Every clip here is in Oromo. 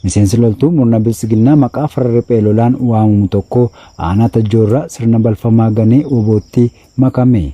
Miseensi loltuu murna Biltsiginnaa maqaa farra riphee lolaan waamamu tokko aanaa Tajjoorraa sirna balfamaa ganee WBOtti makame.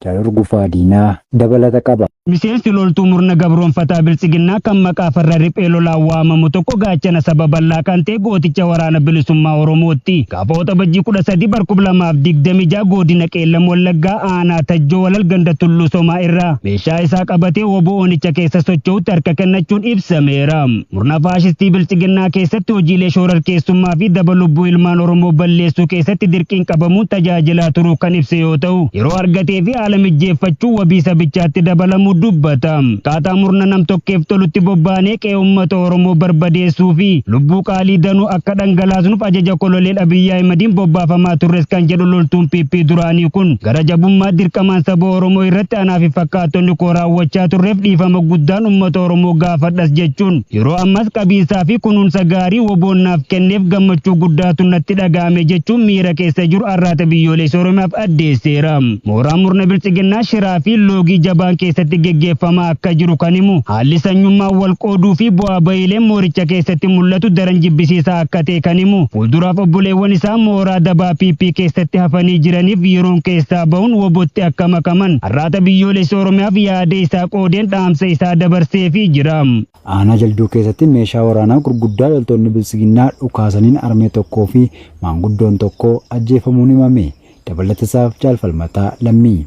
Jaal Hurgufaa Diinaa dabalata qaba. Miseensi loltuu murna gabroomfataa Biltsiginnaa kan maqaa farra riphee lolaan waamamu tokko gaachana saba bal'aa kan ta'e gooticha waraana bilisummaa Oromootti. Gaafa Waxabajjii 13 bar 2026 godina Qeellam Wallaggaa aanaa Tajjoo Walal ganda Tulluu Somaa irraa meeshaa isaa qabatee wbo onicha keessa socho'utti harka kennachuun ibsameera. Murna faashistii Biltsiginnaa keessatti hojiilee shoorarkeessummaa fi daba lubbuu ilmaan Oromoo balleessuu keessatti dirqiin qabamuun tajaajilaa turuu kan ibse yoo ta'u, yeroo argatee fi haala mijjeeffachuun wabii sabichaatti dabalamuu dubbata. Akkaataa murna nam-tokkeef tolutti bobbaanee qe'ee uummata Oromoo barbadeessuu fi lubbuu qaalii danuu akka dhangalaasnuuf ajaja Koloneel Abiy Ahimadiin bobbaafamaa turres kan jedhu loltuun PP duraanii kun, gara jabummaa dirqamaan saba Oromoo irratti anaa fi fakkaattonni koo raawwachaa turreef dhiifama guddaan uummata Oromoo gaafadhas jechuun, yeroo ammas qabiinsaa fi kunuunsa gaarii WBOn naaf kenneef gammachuu guddaatu natti dhaga'ame jechuun miira keessa jiru Arraata Biyyoolessa Oromiyaaf addeesseera. Mooraa murna Biltsiginnaa shiraa fi loogii jabaan keessatti geggeeffamaa akka jiru kan himu, haalli sanyummaan wal qooduu fi bu'aa ba'iileen mooricha keessatti mul'atu daran jibbisiisaa akka ta'e kan himu, fuulduraaf obboleewwan isaa mooraa dabaa PP keessatti hafanii jiraniif yeroon keessaa bahuun WBOtti akka makaman Arraata Biyyoolessa Oromiyaaf yaada isaa qoodeen dhaamsa isaa dabarseefii jira. Aanaa Jalduu keessatti meeshaa waraanaa gurguddaa loltoonni Biltsiginnaa dhukaasaniin armee tokkoo fi maanguddoon tokko ajjeefamuun himame. Dabalatasaaf Jaal Falmataa Lammii.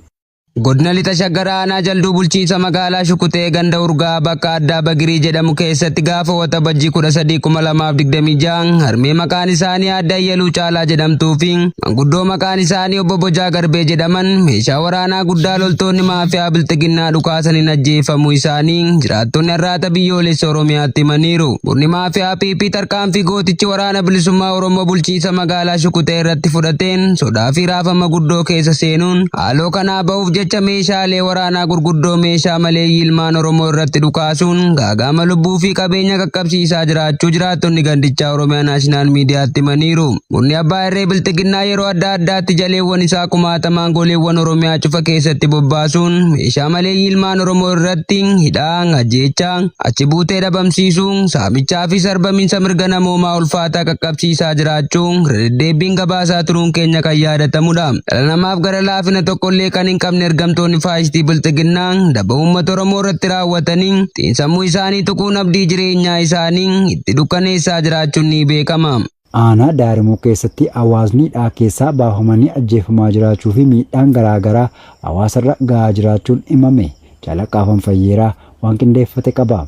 Godina Lixa Shaggar Aanaa Jalduu bulchiinsa magaalaa Shukutee ganda Urgaa bakka addaa Bagirii jedhamu keessatti gaafa Waxabajjii 13,2026 harmee maqaan isaanii Aadde Ayyaluu Caalaa jedhamtuu fi manguddoo maqaan isaanii Obbo Bojaa Garbee jedhaman meeshaa waraanaa guddaa loltoonni maafiyaa Bilxiginnaa dhukaasaniin ajjeefamuu isaanii jiraattonni Arraata Biyyoolessa Oromiyaatti himaniiru. Murni maafiyaa PP tarkaanfii gootichi Waraana Bilisummaa Oromoo bulchiinsa magaalaa Shukutee irratti fudhateen sodaa fi raafama guddoo keessa seenuun haaloo kanaa bahuuf jecha meeshaalee waraanaa gurguddoo meeshaa maleeyyii ilmaan Oromoo irratti dhukaasuun gaaga'ama lubbuu fi qabeenya qaqqabsiisaa jiraachuu jiraattonni gandichaa Oromiyaa Naashinaal Miidiyaatti himaniiru. Murni abbaa irree Bilxiginnaa yeroo adda addaatti jaleewwan isaa kumaatamaan goleewwan Oromiyaa cufa keessatti bobbaasuun meeshaa maleeyyii ilmaan Oromoo irratti hidhaa, ajjeechaa, achi buutee dhabamsiisuu, saamichaa fi sarbamiinsa mirga namoomaa ulfaataa qaqqabsiisaa jiraachuu irra deddeebbiin gabaasaa turuun keenya kan yaadatamudha. Dhala namaaf gara laafina tokkollee kan hin qabne ergamtoonni faashistii Bilxiginnaa daba uummata Oromoo irratti raawwatanii xiinsammuu isaanii tuquun abdii jireenyaa isaanii itti dukkaneessaa jiraachuun ni beekama. Aanaa Daarimuu keessatti hawaasni hidhaa keessaa baafamanii ajjeefamaa jiraachuu fi miidhaan garaa garaa hawaasarra gahaa jiraachuun himame. Jaal Aqqaafan Fayyeeraa waan qindeeffate qaba.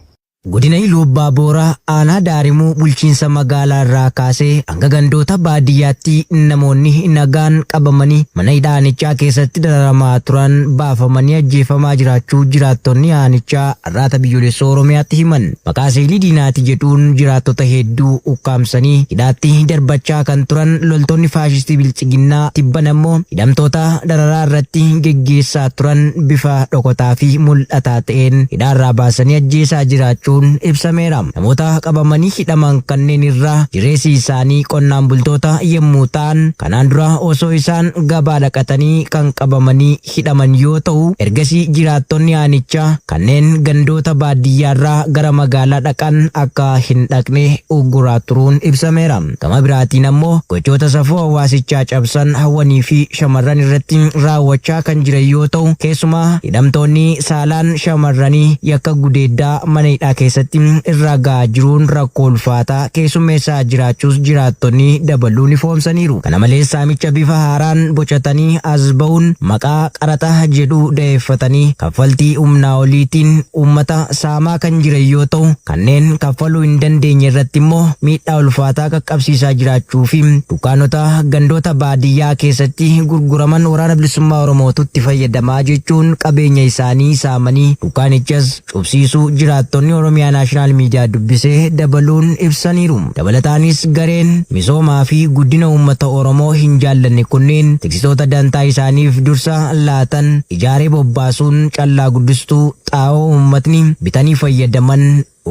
Godina Iluu Abbaa Booraa aanaa Daarimuu bulchiinsa magaalaa irraa kaasee hanga gandoota baadiyyaatti namoonni nagaan qabamanii mana hidhaa aanichaa keessatti dararamaa turan baafamanii ajjeefamaa jiraachuu jiraattonni aanichaa Arraata Biyyoolessa Oromiyaatti himan. Maqaa seelii diinaati jedhuun jiraattota hedduu ukkaamsanii hidhaatti darbachaa kan turan loltoonni faashistii Bilxiginnaa tibbana immoo hidhamtoota dararaa irratti geggeessaa turan bifa dhokotaa fi mul'ataa ta'een hidhaarraa baasanii ajjeesaa jiraachuun ibsameera. Namoota qabamanii hidhaman kanneen irraa jireessi isaanii qonnaan bultoota yommuu ta'an, kanaan dura osoo isaan gabaa dhaqatanii kan qabamanii hidhaman yoo ta'u, ergasii jiraattonni aanichaa kanneen gandoota baadiyyaarraa gara magaalaa dhaqan akka hin dhaqne ugguraa turuun ibsameera. Gama biraatiin ammoo gochoota safuu hawaasichaa cabsan hawwanii fi shamarran irratti raawwachaa kan jiran yoo ta'u, keessumaa hidhamtoonni saalaan shamarranii yakka gudeeddaa mana hidhaa keessatti irra ga'aa jiruun rakkoo ulfaataa keessummeessaa jiraachuus jiraattonni dabaluun ifoomsaniiru. Kana malees saamicha bifa haaraan bocatanii as ba'uun maqaa qaraxa jedhu da'eeffatanii kaffaltii humnaa oliitiin uummata saamaa kan jiran yoo ta'u, kanneen kaffaluu hin dandeenye irratti immoo miidhaa ulfaataa qaqqabsiisaa jiraachuu fi dukkaanota gandoota baadiyyaa keessatti gurguraman Waraana Bilisummaa Oromootu itti fayyadamaa jechuun qabeenya isaanii saamanii dukkaanichas cufsiisuu jiraattonni Oromiyaa Naashinaal Miidiyaa dubbise dabaluun ibsaniiru. Dabalataanis gareen misoomaa fi guddina uummata Oromoo hin jaallanne kunneen tiksitoota dantaa isaaniif dursa laatan ijaaree bobbaasuun callaa guddistuu xaa'oo uummatni bitanii fayyadaman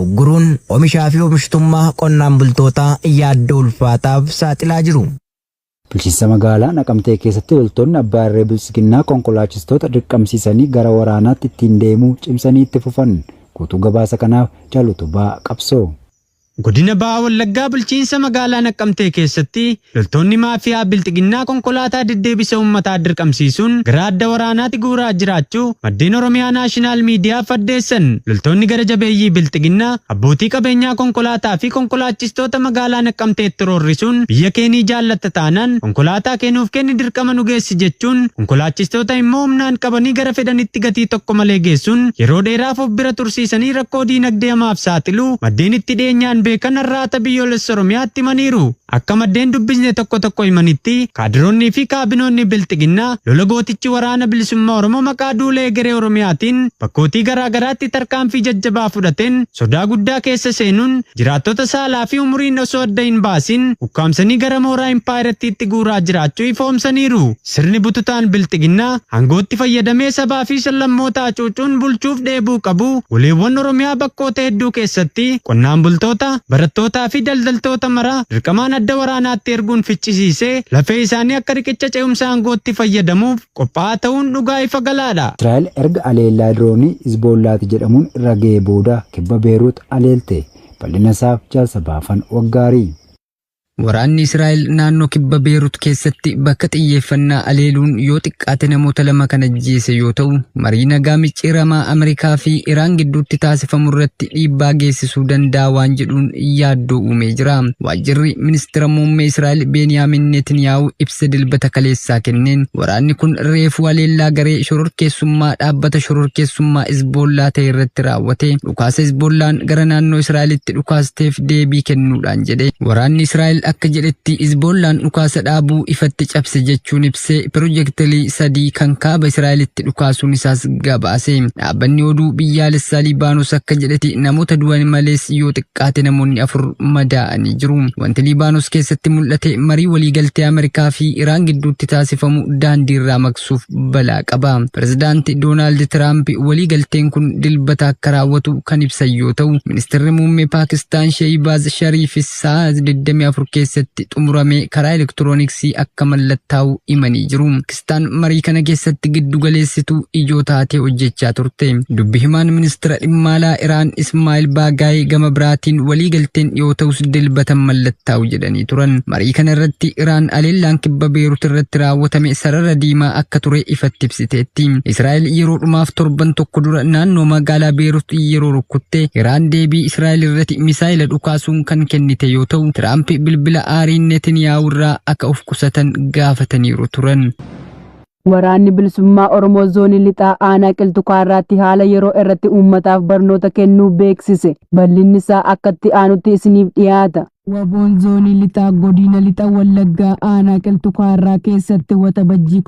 ugguruun omishaa fi omishtummaa qonnaan bultootaa yaaddoo ulfaataaf saaxilaa jiru. Bulchiinsa magaalaa Naqamtee keessatti loltoonni abbaa irree Biltsiginnaa konkolaachistoota dirqamsiisanii gara waraanaatti ittiin deemuu cimsanii itti fufan. Guutuu gabaasa kanaaf Jaal Utubaa Qabsoo. Godina Baha Wallaggaa bulchiinsa magaalaa Naqqamtee keessatti loltoonni maafiyaa Bilxiginnaa konkolaataa deddeebisa uummataa dirqamsiisuun gara adda waraanaatti guuraa jiraachuu maddeen Oromiyaa Naashinaal Miidiyaaf addeessan. Loltoonni gara jabeeyyii Bilxiginnaa abbootii qabeenyaa konkolaataa fi konkolaachistoota magaalaa Naqqamteetti roorrisuun biyya keenii jaallatta taanaan konkolaataa kennuuf kenni dirqama nu geessi jechuun konkolaachistoota immoo humnaan qabanii gara fedhanitti gatii tokko malee geessuun yeroo dheeraaf of bira tursiisanii rakkoo diinagdee hamaaf saaxiluu maddeen itti dhiyeenyaan beekan Arraata Biyyoolessa Oromiyaatti himaniiru. Akka maddeen dubbisne tokko tokko himanitti kaadiroonnii fi kaabinoonni Bilxiginnaa lola gootichi Waraana Bilisummaa Oromoo maqaa duula egeree Oromiyaatiin bakkootii garaa garaatti tarkaanfii jajjabaa fudhateen sodaa guddaa keessa seenuun jiraattota saalaa fi umuriin osoo adda hin baasin ukkaamsanii gara mooraa impaayirattiitti guuraa jiraachuu ifoomsaniiru. Sirni bututaan Bilxiginnaa aangootti fayyadamee sabaa fi sablammoota hacuucuun bulchuuf dheebuu qabu goleewwan Oromiyaa bakkoota hedduu keessatti qonnaan bultoota, barattootaa fi daldaltoota mara dirqamaan adda waraanaatti erguun ficcisiisee lafee isaanii akka riqicha ce'umsa aangootti fayyadamuuf qophaa'aa ta'uun dhugaa ifa galaadha. Israa'el erga aleellaa diroonii Hizboollaati jedhamuun irra ga'ee booda kibba Beeruut aleelte. Bal'ina isaaf jaarsa baafan waggaarii. Waraanni Israa'el naannoo kibba Beerut keessatti bakka xiyyeeffannaa aleeluun yoo xiqqaate namoota 2 kan ajjeese yoo ta'u, marii nagaa micciiramaa Ameerikaa fi Iraan gidduutti taasifamu irratti dhiibbaa geessisuu danda'a waan jedhuun yaaddoo uumee jira. Waajjirri ministeera muummee Israa'el Beeniyaamin Netanyaa'u ibsa dilbata kaleessaa kenneen waraanni kun reefuu aleellaa garee shororkeessummaa dhaabbata shororkeessummaa Hizboollaa ta'e irratti raawwate dhukaasa Hizboollaan gara naannoo Israa'elitti dhukaasteef deebii kennuudhaan jedhe. Waraanni Israa'el akka jedhetti Hizboollaan dhukaasa dhaabuu ifatti cabse jechuun ibsee pirojektilii 3 kan kaaba Israa'elitti dhukaasuun isaas gabaase. Dhaabbanni oduu biyyaalessaa Liibaanos akka jedhetti namoota du'an malees yoo xiqqaate namoonni 4 madaa'anii jiru. Wanti Liibaanos keessatti mul'ate marii waliigaltee Ameerikaa fi Iraan gidduutti taasifamu daandii irraa maqsuuf balaa qaba. Pirezidaanti Doonaald Tiraamp waliigalteen kun dilbata akka raawwatu kan ibsan yoo ta'u, ministeerri muummee Paakistaan Sheehibaaz Shariifis sa'a 24 keessatti xumurame karaa elektirooniksii akka mallattaa'u himanii jiru. Paakistaan marii kana keessatti giddu galeessituu ijoo taatee hojjechaa turte. Dubbi himaan ministeera dhimma alaa Iraan Ismaa'il Baagaayee gama biraatiin waliigalteen dhiyoo ta'us dilbata mallattaa'u jedhanii turan. Marii kana irratti Iraan aleellaan kibba Beerut irratti raawwatame sarara diimaa akka ture ifatti ibsiteetti. Israa'el yeroo dhumaaf torban tokko dura naannoo magaalaa Beerut yeroo rukkutte Iraan deebii Israa'el irratti misaayila dhukaasuun kan kennite yoo ta'u, Tiraamp bilbila aariin Netanyaa'u irraa akka of qusatan gaafataniiru turan. Waraanni Bilisummaa Oromoo Zoonii Lixaa Aanaa Qilxukaarraatti haala yeroo irratti uummataaf barnoota kennuu beeksise. Bal'inni isaa akkatti aanutti isiniif dhiyaata. Waboon Zoonii Lixaa Godina Lixa Wallaggaa Aanaa Qilxukaarraa keessatti waxabajjii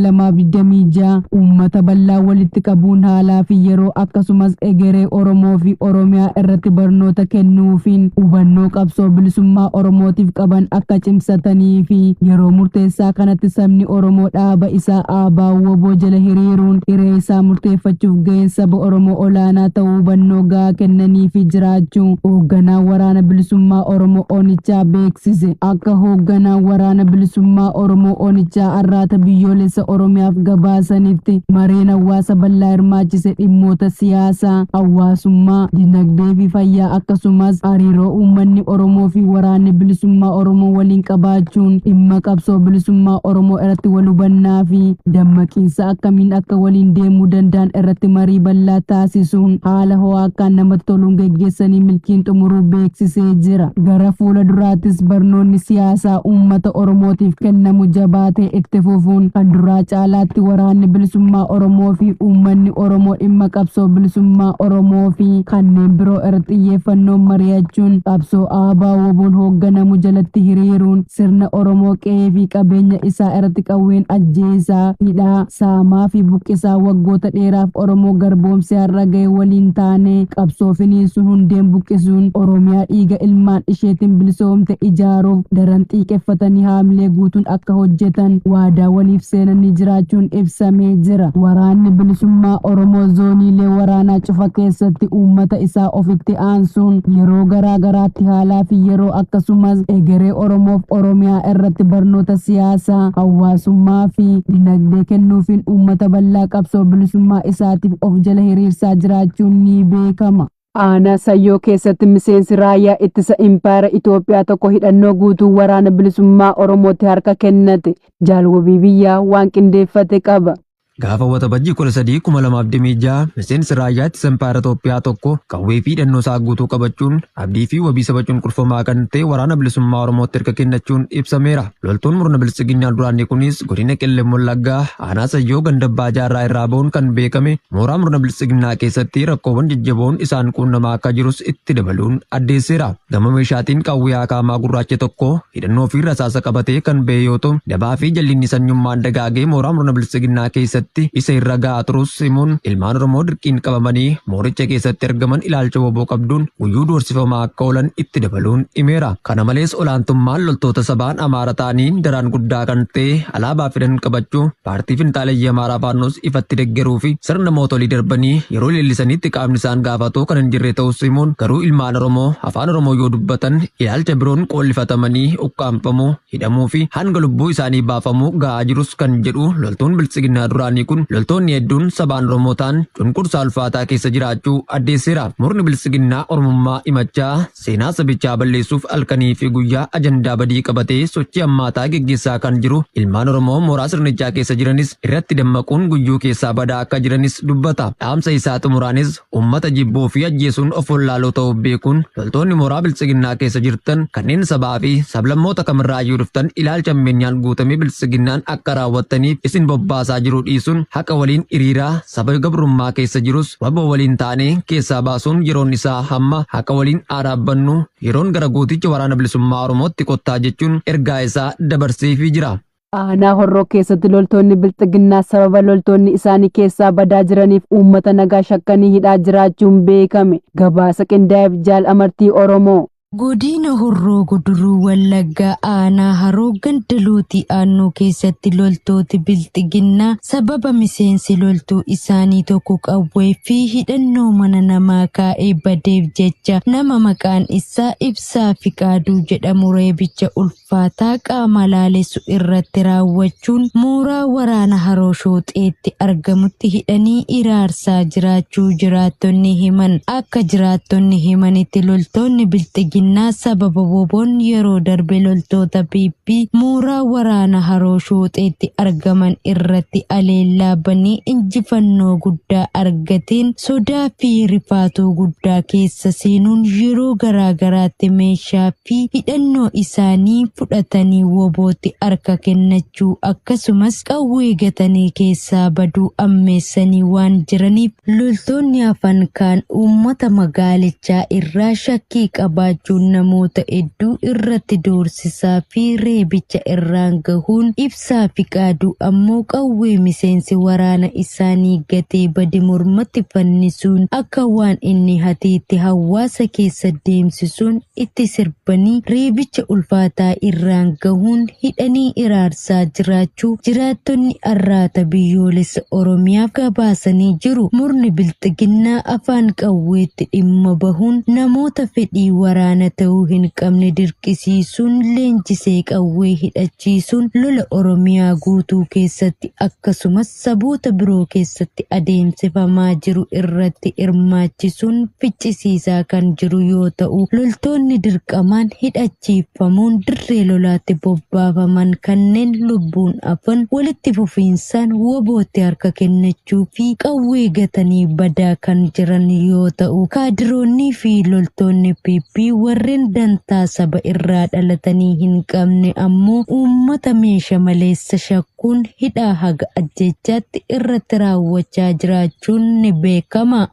14,2026 uummata bal'aa walitti qabuun haalaa fi yeroo akkasumas egeree Oromoo fi Oromiyaa irratti barnoota kennuufiin hubannoo qabsoo bilisummaa Oromootiif qaban akka cimsatanii fi yeroo murteessaa kanatti sabni Oromoo dhaaba isaa ABO Waboo jala hiriiruun hiree isaa murteeffachuuf gaheen saba Oromoo olaanaa ta'uu hubannoo gahaa kennanii fi jiraachuu hoogganaa waraana bilisummaa Oromoo Onichaa beeksise. Akka hoogganaa waraana bilisummaa Oromoo Onichaa Arraata Biyyoolessa Oromiyaaf gabaasanitti mareen hawaasa bal'aa hirmaachise dhimmoota siyaasaa, hawaasummaa, dinagdee fi fayyaa akkasumas hariiroo uummanni Oromoo fi waraanni bilisummaa Oromoo waliin qabaachuun dhimma qabsoo bilisummaa Oromoo irratti wal hubannaa fi dammaqiinsa akkamiin akka waliin deemuu danda'an irratti marii bal'aa taasisuun haala ho'aa akkaan namatti toluun geggeessanii milkiin xumuruu beeksisee jira. Gara fuula duraattis barnoonni siyaasaa uummata Oromootiif kennamu jabaatee itti fufuun kan duraa caalaatti waraanni bilisummaa Oromoo fi uummanni Oromoo dhimma qabsoo bilisummaa Oromoo fi kanneen biroo irratti xiyyeeffannoon mari'achuun qabsoo ABO Waboon hoogganamu jalatti hiriiruun sirna Oromoo qe'ee fi qabeenya isaa irratti qawween ajjeesaa, hidhaa, saamaa fi buqqisaa waggoota dheeraaf Oromoo garboomsee har'a ga'e waliin taane qabsoo finiinsuun hundeen buqqisuun Oromiyaa dhiiga ilmaan isheetiin bilisoomte ijaaruuf daran xiiqeffatanii haamilee guutuun akka hojjetan waadaa waliif seenanii jiraachuun ibsamee jira. Waraanni bilisummaa Oromoo zooniilee waraanaa cufa keessatti uummata isaa ofitti aansuun yeroo garaa garaatti haalaa fi yeroo akkasumas egeree Oromoof Oromiyaa irratti barnoota siyaasaa, hawaasummaa fi dinagdee kennuufiin uummata bal'aa qabsoo bilisummaa isaatiif of jala hiriirsaa jiraachuun ni beekama. Aanaa Sayyoo keessatti miseensi raayyaa ittisa Impaayera Itoophiyaa tokko hidhannoo guutuu waraana bilisummaa Oromootti harka kennate. Jaalwabii biyyaa waan qindeeffate qaba. Gaafa Waxabajjii 13,2026 miseensi raayyaa ittisa Impaayera Itoophiyaa tokko qawwee fi hidhannoo isaa guutuu qabachuun abdii fi wabii saba cunqurfamaa kan ta'e waraana bilisummaa Oromootti harka kennachuun ibsameera. Loltuun murna bilisiginnaa duraanii kunis godina Qellem Wallaggaa aanaa Sayyoo ganda Abbaa Jaarraa irraa ba'uun kan beekame mooraa murna bilisiginnaa keessatti rakkoowwan jajjaboon isaan quunnamaa akka jirus itti dabaluun addeesseera. Gama meeshaatiin qawwee akaamaa gurraacha tokko hidhannoo fi rasaasa qabatee kan ba'e yoo ta'u, dabaa fi jallinni sanyummaan dagaagee mooraa murna bilisiginnaa keessatti isa irra ga'aa turus himuun ilmaan Oromoo dirqiin qabamanii mooricha keessatti argaman ilaalcha woboo qabduun guyyuu doorsifamaa akka oolan itti dabaluun himeera. Kana malees olaantummaan loltoota sabaan Amaara ta'anii daraan guddaa kan ta'e alaabaa fidan qabachuu, paartii finxaaleyyii Amaaraa Faannoos ifatti deggeruu fi sirna mootolii darbanii yeroo leellisanitti qaamni isaan gaafatu kan hin jirre ta'us himuun, garuu ilmaan Oromoo afaan Oromoo yoo dubbatan ilaalcha biroon qoollifatamanii ukkaanfamuu, hidhamuu fi hanga lubbuu isaanii baafamuu ga'aa jirus kan jedhu loltuun bilisiginnaa duraanii kun loltoonni hedduun sabaan Oromoo ta'an cunqursaa ulfaataa keessa jiraachuu addeesseera. Murni bilisiginnaa Oromummaa himachaa seenaa sabichaa balleessuuf halkanii fi guyyaa ajandaa badii qabatee sochii hammaataa geggeessaa kan jiru ilmaan Oromoo mooraa sirnichaa keessa jiranis irratti dammaquun guyyuu keessaa badaa akka jiranis dubbata. Dhaamsa isaa xumuraanis uummata jibbuu fi ajjeesuun of wallaaloo ta'uu beekuun loltoonni mooraa bilisiginnaa keessa jirtan kanneen sabaa fi sablammoota kamirraayyuu dhuftan ilaalcha ammeenyaan guutamee bilisiginnaan akka raawwattaniif isin bobbaasaa jiru dhiisuun haqa waliin hiriiraa saba gabrummaa keessa jirus waboo waliin taanee keessaa baasuun yeroon isaa hamma haqa waliin dhaabbannu yeroon gara gooticha waraana bilisummaa Oromootti kottaa jechuun ergaa isaa dabarseefii jira. Aanaa Horroo keessatti loltoonni bilxiginnaa sababa loltoonni isaanii keessaa badaa jiraniif uummata nagaa shakkanii hidhaa jiraachuun beekame. Gabaasa qindaa'eef Jaal Amartii Oromoo. Godina Horroo Guduruu Wallaggaa aanaa Haroo ganda Lootii Aannoo keessatti loltooti bilxiginnaa sababa miseensi loltuu isaanii tokko qawwee fi hidhannoo mana namaa kaa'ee badeef jecha nama maqaan isaa Ibsaa Fiqaaduu jedhamu reebicha ulfaataa qaama laalessu irratti raawwachuun mooraa waraana Haroo Shooxeetti argamutti hidhanii iraarsaa jiraachuu jiraattonni himan. Akka jiraattonni himanitti loltoonni bilxiginnaa sababa woboon yeroo darbe loltoota PP mooraa waraana Haroo Shooxeetti argaman irratti aleellaa banii injifannoo guddaa argateen sodaa fi rifaatuu guddaa keessa seenuun yeroo garaagaraatti meeshaa fi hidhannoo isaanii fudhatanii wobootti harka kennachuu akkasumas qawwee gatanii keessaa baduu ammeessanii waan jiraniif loltoonni hafan kaan uummata magaalichaa irraa shakkii qabaachuun namoota hedduu irratti doorsisaa fi reebicha irraan gahuun Ibsaa Fiqaaduu ammoo qawwee miseensi waraana isaanii gatee bade mormatti fannisuun akka waan inni hateetti hawaasa keessa deemsisuun itti sirbanii reebicha ulfaataa irraan gahuun hidhanii iraarsaa jiraachuu jiraattonni arraata biyyoolessa Oromiyaaf gabaasanii jiru. Murni bilxiginnaa afaan qawweetti dhimma bahuun namoota fedhii waraana ta'uu hin qabne dirqisiisuun leenjisee qawwee hidhachiisuun lola Oromiyaa guutuu keessatti akkasumas saboota biroo keessatti adeemsifamaa jiru irratti hirmaachisuun ficcisiisaa kan jiru yoo ta'u, loltoonni dirqamaan hidhachiifamuun dirree lolaatti bobbaafaman kanneen lubbuun hafan walitti fufiinsaan wobootti harka kennachuu fi qawwee gatanii badaa kan jiran yoo ta'u, kaadiroonnii fi loltoonni PP warreen dantaa saba irraa dhalatanii hin qabne ammoo uummata meeshaa maleessa shakkuun hidhaa haga ajjeechaatti irratti raawwachaa jiraachuun ni beekama.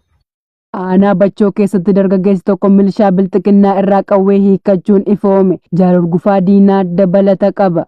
Aanaa Bachoo keessatti dargaggeessi tokko milishaa bilxiginnaa irraa qawwee hiikkachuun ifoome. Jaal Urgufaa Diinaa dabalata qaba.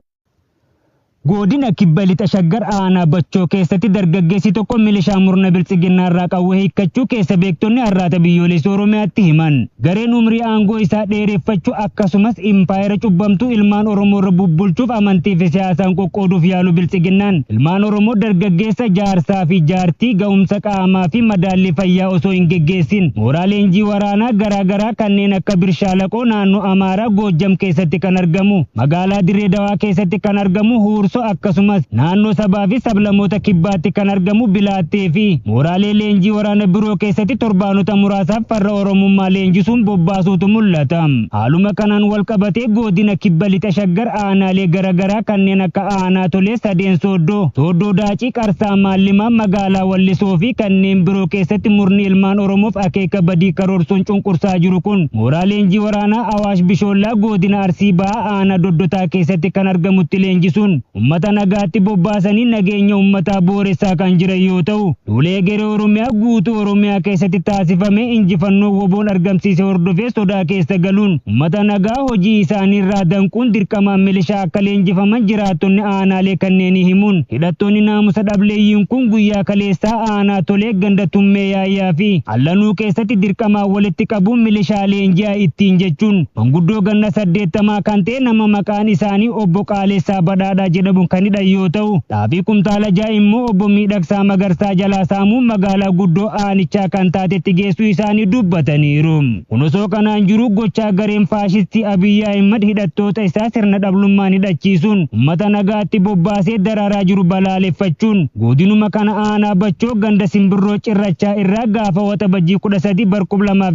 Godina Kibba Lixa Shaggar aanaa Bachoo keessatti dargaggeessi tokko milishaa murna bilxiginnaa irraa qawwee hiikkachuu keessa beektonni arraata biyyoolessa Oromiyaatti himan. Gareen umrii aangoo isaa dheereffachuu akkasumas impaayera cubbamtuu ilmaan Oromoo irra bubbulchuuf amantii fi siyaasaan qoqqooduuf yaalu bilxiginnaan ilmaan Oromoo dargaggeessa jaarsaa fi jaartii ga'umsa qaamaa fi madaallii fayyaa osoo hin geggeessin mooraa leenjii waraanaa garaagaraa kanneen akka Birshaalaqoo naannoo Amaaraa Goojjam keessatti kan argamu, magaalaa Dirree Dawaa keessatti kan argamu, Huursoo Jaarsoo akkasumas naannoo sabaa fi sablamoota kibbaatti kan argamu Bilaattee fi mooraalee leenjii waraana biroo keessatti torbaanota muraasaaf farra Oromummaa leenjisuun bobbaasuutu mul'ata. Haaluma kanaan wal qabatee godina Kibba Lixa Shaggar aanaalee garaagaraa kanneen akka aanaa Tolee, Sadeen Sooddoo, Sooddoo Daacii, Qarsaa Maallimaa, magaalaa Wallisoo fi kanneen biroo keessatti murni ilmaan Oromoof akeeka badii karoorsuun cunqursaa jiru kun mooraa leenjii waraanaa Awaash Bishoollaa godina Arsii Bahaa aanaa Doddotaa keessatti kan argamutti leenjisuun ummata nagaatti bobbaasanii nageenya ummataa booressaa kan jiran yoo ta'u, duulee egeree Oromiyaa guutuu Oromiyaa keessatti taasifame injifannoo WBOn argamsiise hordofee sodaa keessa galuun ummata nagaa hojii isaaniirraa danquun dirqamaan milishaa akka leenjifaman jiraattonni aanaalee kanneenii himuun, hidhattoonni naamusa dhableeyyiin kun guyyaa kaleessaa aanaa Tolee ganda Tummee Yaayyaa fi Allanuu keessatti dirqamaan walitti qabuun milishaa leenji'aa ittiin jechuun manguddoo ganna 80 kan ta'e nama maqaan isaanii obbo Qaaleessaa Badhaadhaa jedhamu kan hidhan yoo ta'u, xaafii kumtaala 6 immoo obbo Miidhagsaa Magarsaa jalaa saamuun magaalaa guddoo aanichaa kan taatetti geessuu isaanii dubbataniiru. Kun osoo kanaan jiru gochaa gareen faashistii Abiyyi Ahimad hidhattoota isaa sirna dhablummaan hidhachiisuun ummata nagaatti bobbaasee dararaa jiru balaaleffachuun godinuma kana aanaa Bachoo ganda Simbirroo Cirrachaa irraa gaafa Waxabajjii 13 bar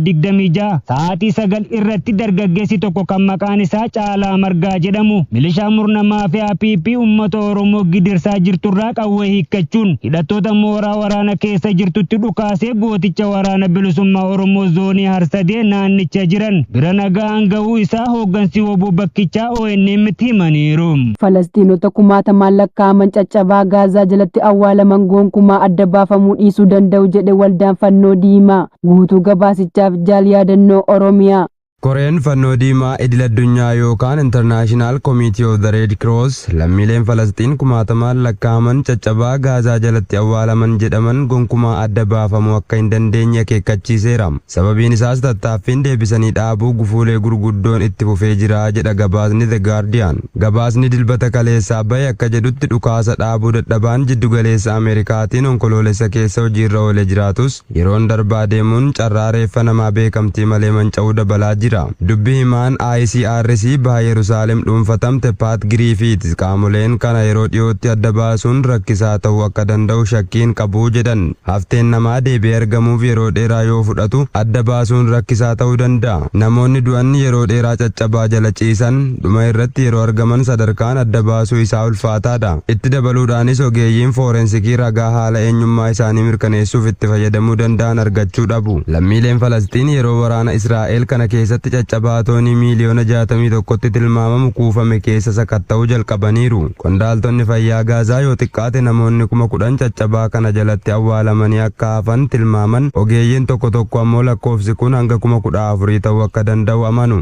2026 sa'aatii 9 irratti dargaggeessi tokko kan maqaan isaa Caalaa Margaa jedhamu milishaa murna maafiyaa PP ummata Oromoo gidirsaa jirturraa qawwee hiikkachuun hidhattoota mooraa waraana keessa jirtutti dhukaasee gooticha waraana bilisummaa Oromoo zoonii Harsadee naannicha jiran bira nagaan ga'uu isaa hooggansi WBO bakkichaa ONM'tti himaniiru. Falasxiinota kumaatamaan lakkaa'aman caccabaa Gaazaa jalatti awwaalaman gonkumaa adda baafamuu dhiisuu danda'u jedhe Waldaan Fannoo Diimaa. Guutuu gabaasichaaf Jaal Yaadannoo Oromiyaa. Koreen Fannoo Diimaa Idil Addunyaa yookaan International Committee of the Red Cross lammiileen Falasxiin kumaatamaan lakkaa'aman caccabaa Gaazaa jalatti awwaalaman jedhaman gonkumaa adda baafamuu akka hin dandeenye akeekkachiiseera. Sababiin isaas tattaaffiin deebisanii dhaabuu gufuulee gurguddoon itti fufee jira jedha gabaasni The Guardian. Gabaasni Dilbata kaleessaa bahe akka jedhutti dhukaasa dhaabuu dadhabaan jiddugaleessa Ameerikaatiin Onkoloolessa keessa hojiirra oole jiraatus yeroon darbaa deemuun carraa reeffa namaa beekamtii malee manca'uu dabalaa jira. Dubbi himaan ICRC baha Yerusaalem dhuunfatamte Paat Giriifiits qaamoleen kana yeroo dhiyootti adda baasuun rakkisaa ta'uu akka danda'u shakkiin qabu jedhan. Hafteen namaa deebi'ee argamuuf yeroo dheeraa yoo fudhatu adda baasuun rakkisaa ta'uu danda'a. Namoonni du'an yeroo dheeraa caccabaa jala ciisan dhuma irratti yeroo argaman sadarkaan adda baasuu isaa ulfaataadha. Itti dabaluudhaanis ogeeyyiin foorensikii ragaa haala eenyummaa isaanii mirkaneessuuf itti fayyadamuu danda'an argachuu dhabu. Lammiileen Falasxiin yeroo waraana Israa'el kana keessatti caccabaa toonii miiliyoona 61tti tilmaamamu kuufame keessa sakatta'uu jalqabaniiru. Qondaaltonni fayyaa Gaazaa yoo xiqqaate namoonni 10,000 caccabaa kana jalatti awwaalamanii akka hafan tilmaaman, ogeeyyiin tokko tokko ammoo lakkoofsi kun hanga 14,000 ta'uu akka danda'u amanu.